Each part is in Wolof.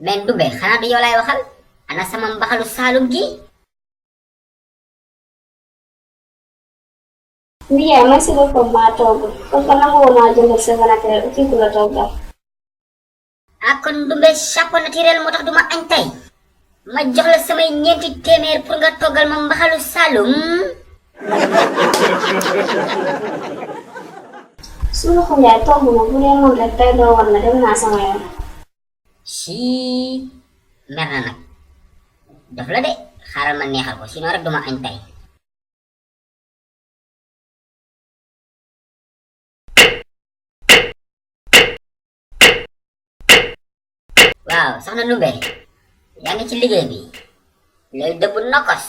men Dumbe xanaa du yow lay waxal ana sama mbaxalu Saalum gi. Ndiaye merci beaucoup maa togg kon ko nangu woo maa jëndal sa naturel kii ku la toggal. ah kon Dumbe chapeau naturel moo tax duma añ tey ma jox la samay ñeenti téeméer pour nga toggal ma mbaxalu Saalum. Sulu ko Ndiaye togg ma bu dee moom rek tey doo war na dem naa sama yoon. sii mer na nag daf la de xaaral ma neexal ko sinon rek duma añ tey. waaw soxna Ndumbe yaa ngi ci liggéey bi looy dëbbu nokos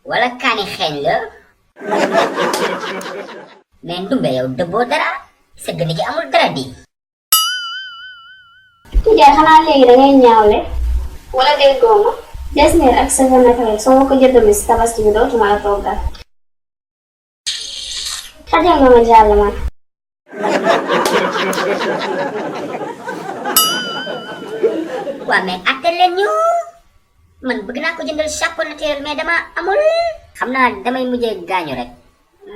wala kaani xeeñ la. mais Ndumbe yow dëbboo dara sa gën gi amul dara di. Ndiaye xanaa léegi da ngay ñaawle wala déggoo ma des neer ak sa naturel soo ma ko jëndee si tabaski bi dootuma la toggal. xajal nga ma jàll man. waa mais atte leen ñu man bëgg naa ko jëndal chapeau naturel mais dama amul. xam naa damay mujjee gaañu rek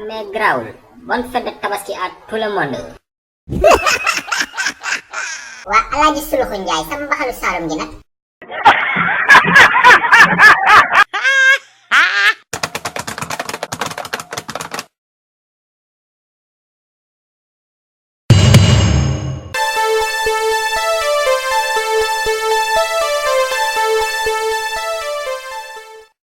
mais grawul bonne fête de tabaski à tout le monde. waa Alaaji Suluxu Njaay sama mbaxalu Saalum gi nag.